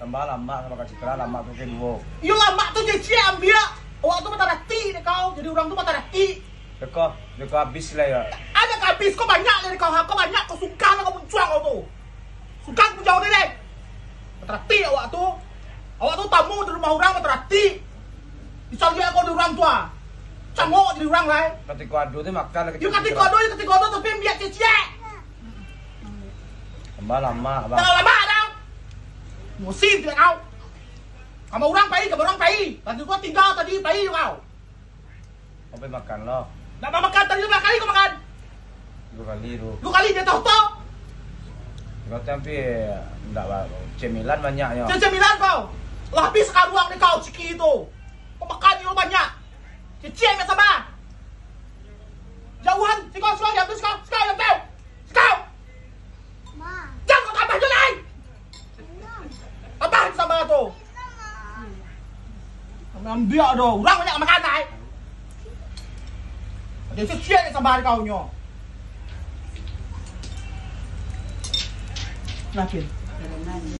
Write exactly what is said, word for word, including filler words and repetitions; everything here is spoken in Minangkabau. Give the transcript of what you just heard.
Tambah lamak samo kacik lah, lamak tu kaduo. Iyo, lamak tu cicik ambiak. Awak tu mata rati dek kau. Jadi urang tu mata rati. Deko, deko habis lah yo. Ado ka habis, kau banyak dari kau, ha, kau banyak, kau suka lah kau muncuang kau tu. Suka kau muncuang ni deh. Mata rati awak tu. Awak tu tamu di rumah urang mata rati. Dicaliak kau di urang tu, ah. Cangok jadi urang lai. Katiko ado tu makan lah. Yo, katiko ado, yo, katiko ado, tapi ambiak cicik. Tambah lamak, Bang. Tambah lamak dah. Musim tidak kau. Sama urang pai, sama urang pai. Tadi gua tinggal tadi pai kau. Sampai makan lo. Nak makan tadi berapa kali kau makan? Dua kali tu. Dua kali dia tahu tu. Kau tu hampir ndak ba-, cemilan banyaknyo. Cemilan kau. Lah habis karuang ni kau ciki tu. Kau makan ni banyak. Cicik ambiak sabar. Jauhan, sikau, sikau, yang tu sikau, sikau, yang tu. Sikau. Jangan kau tambah je lai. Tambah sabar tu. Ambiak doh, urang banyak makan ai. Ado cicik sabar kau nyo. Nah, Pin.